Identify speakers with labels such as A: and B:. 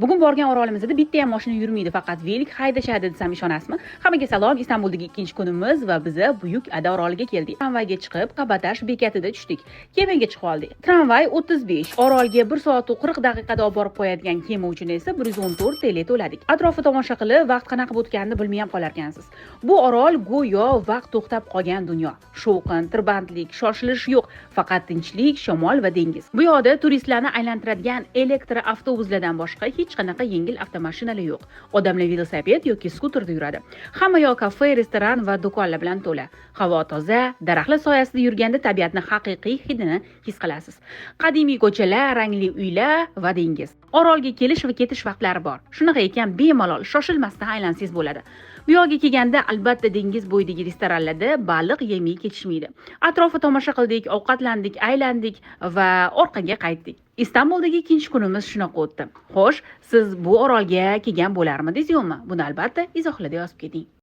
A: Bugun borgan orolimizda bitta ham mashina yurmaydi, faqat velik haydashadi desam, ishonasizmi? Hammaga salom. Istanbuldagi ikkinchi kunimiz va biza Buyuk Ada oroliga keldik. Tramvayga chiqib, Kabatash bekatida tushdik. Kemaga chiqib oldik. Tramvay 35, orolga 1 soat 40 daqiqada olib borib qo'yadigan kema uchun esa 114 TL to'ladik. Atrofi tomosha qilib, vaqt qanaqa o'tganini bilmay ham qolarkansiz. Bu orol go'yo vaqt to'xtab qolgan dunyo. Shovqin, tirbandlik, shoshilish yo'q, faqat tinchlik, shamol va dengiz. Bu yoqda turistlarni aylantiradigan elektr avtobuslardan boshqa hech qanaqa yengil avtomashinalar yo'q. Odamlar velosiped yoki skuterda yuradi. Hamma yoq kafe, restoran va do'konlar bilan to'la. Havo toza, daraxtlar soyasida yurganda tabiatni haqiqiy hidini his qilasiz. Qadimiy ko'chalar, rangli uylar va dengiz. Orolga kelish va ketish vaqtlari bor. Shunaqa ekan, bemalol shoshilmasdan aylansangiz bo'ladi. Bu yoqga kelganda albatta dengiz bo'yidagi restoranlarda baliq yemay ketishmaydi. Atrofi tomosha qildik, ovqatlandik, aylandik va orqaga qaytdik. Istanbuldagi ikkinchi kunimiz shunaqa o'tdi. Xo'sh, siz bu orolga kelgan bo'larmidingiz, yo'qmi? Buni albatta izohlarda yozib keting.